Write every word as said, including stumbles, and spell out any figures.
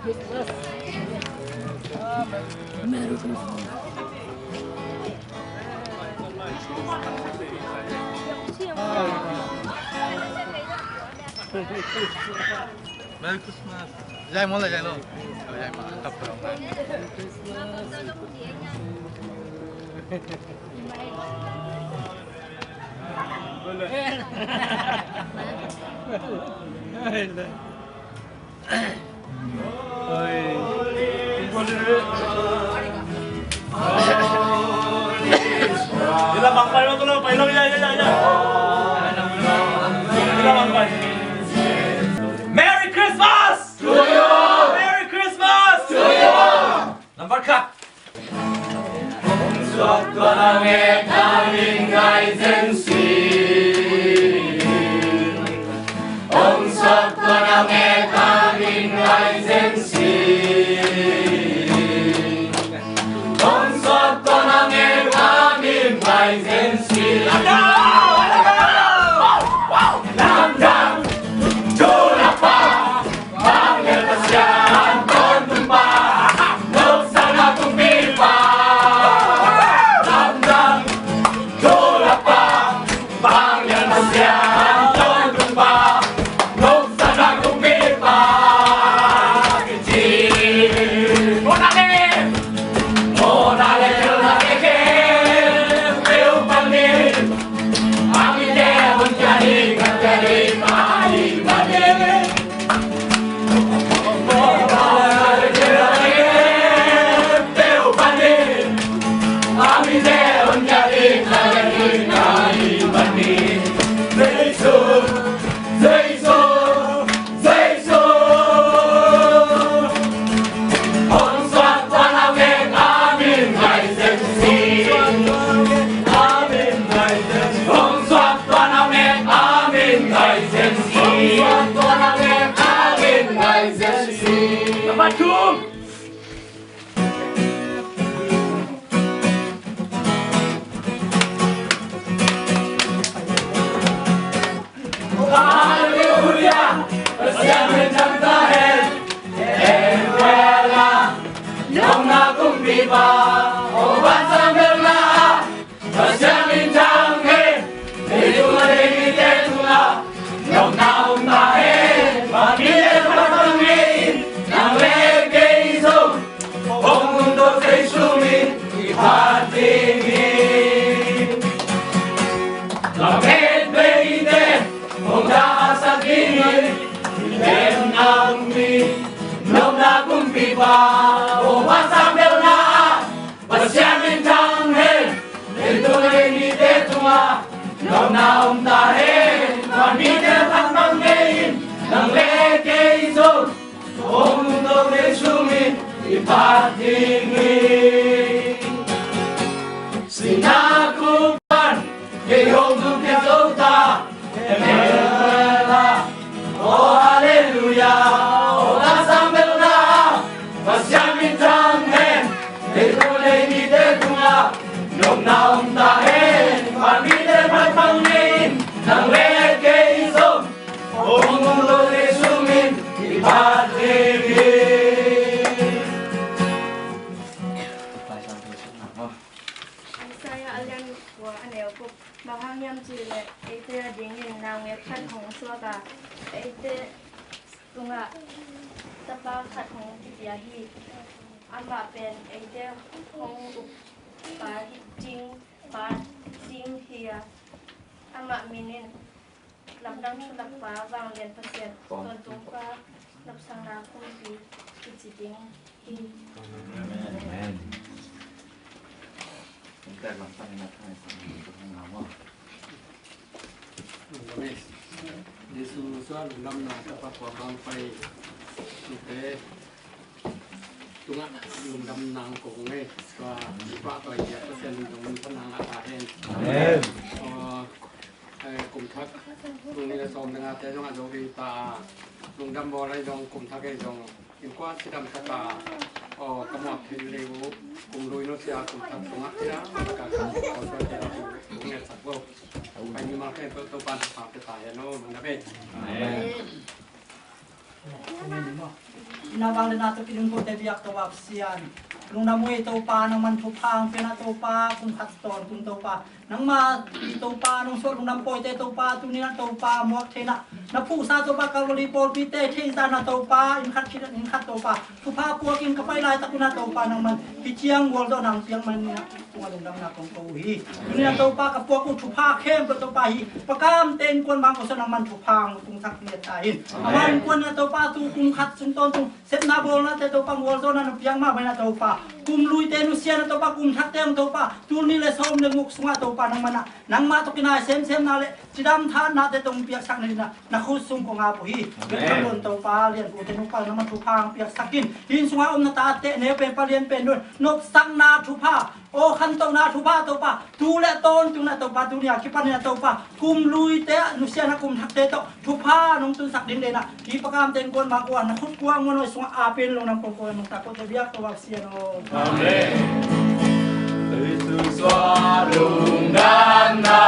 Merry Christmas. Yai mo la yai lo. Yai ma tap lo. Merry Christmas! To you! Merry Christmas! To you! Number cut! Hong suak tua nang e, ka min ngai zen si. Hong suak tua nang e, ka min ngai zen si. Hong suak tua nang e, ka min ngai zen si. Lamdang, Tulapa. Vanglian Pasian Tawntung Pa, nopsakna kumpipa. Lamdang, Tulapa. Vanglian Pasian Tawntung Pa, nopsakna kumpipa. Kici. Mawhna le, mawhna le, mawhna le khempeuh panin. Jesu, Jesu, hong suak tua nang e, ka min ngai zen si. Hong suak tua nang e, ka min ngai zen si. Hong suak tua nang e, ka min ngai zen si. Number two. Halleluia, Pasian minthanna hen. Emmanuel, nopna kumpipa, aw vansang belhna, Pasian minthang hen. Leitung a leimite tungah nopna om ta hen. Vanmite phatphat ngei in, nang le kei zong hong lungdam Jesu min i phat ding hi. Lamet beite hong dahsak ding hi. I pemna mi nopna kumpipa, aw vansang belhna, Pasian minthang hen. Leitung a leimite tungah nopna om ta hen. Vanmite phatphat ngei in, nang le kei zong hong lungdam Jesu min i phat ding hi. Sinakuk pan kei hong zong khia zo ta. Emmanuel, oh halleluia, oh vansang belhna, Pasian minthang hen. Leitung a leimite tungah nopna om ta hen. Vanmite phatphat ngei in, nang le kei zong hong lungdam Jesu min i phat ding hi. Isaiah a lian kua, a neu guk. Bang hang hiam cih leh eite adingin naungek khat hong suak a, eite tungah tapa khat hong kipia hi. Amah pen eite hong uppa ding pa ding hi a, amah min in Lamdang Thulakpa, Vanglian Pasian Tawntung Pa, nopsakna kumpi kici ding hi. Amen. Amen. Jesu suah lungdamna tapa kua bang pai tute tungah lungdam nang kong e. Tua i pa tua i biak Pasian lungdam nang a ta hen. Amen. Kum thak kum nih le sawm le ngate zong a zo hi ta. Lungdam bawl ahi zong kum thak ahi zong innkuan cidam taka aw ka muak thei lei uh. Kum lui nusia kum thak sungah cidam taka ka kum thak cidam kum ngetsak uh. Pai mimal khempeuh Topa'n thupha pia ta hen aw. Lungdam e. Amen. Ina bang le na to kiding ko te biak to wak sian. Lungdam uh ei Topa, nangman thupha hong piakna Topa, kum khat tawntung Topa. Nangma i Topa nong suah lungdam pawite Topa, tuni na Topa muak theina na phuhsa Topa, Calvary pawlpite theihsa na Topa, inn khat khit inn khat Topa thupha puakin ka pai laitak ina Topa, nangman hi ciang gualzawhna hong piak man ina. Tungah lungdamna kong ko uh hi. Tuni na Topa ka puak uh thupha khempeuh Topa hi. Pakam te innkuan bang ko sa nangman thupha hong tungsak liat ta in. Aman innkuan na Topa tu kum khat sung tawntung sepna bawlnate Topa gualzawhna na piak mah bai na Topa. Kum luite nusia na Topa, kum thakte hong Topa. Tuni le sawm le guk sungah Topa nangman ah nangmah tawh kinai semsemna le cidam thahatnate tong piaksak na dina na khut sung kong ap uh hi. Amen. Welcome don Topa, lian ute nupa nangmah thupha hong piaksak in. Hih sungah om na tate ne pen palian pen don nopsakna thupha, aw khantohna thupha Topa, tu le tawntung na Topa, tuni a kipan na Topa kum luite nusia na kum thakte tawh thupha nong tunsak ding dena hi pakam ten kuan mah kuan na khut kuang muan oi sungah apin lungdam kong kuan nong takut te biak Topa sian aw. Amen. Lungdamna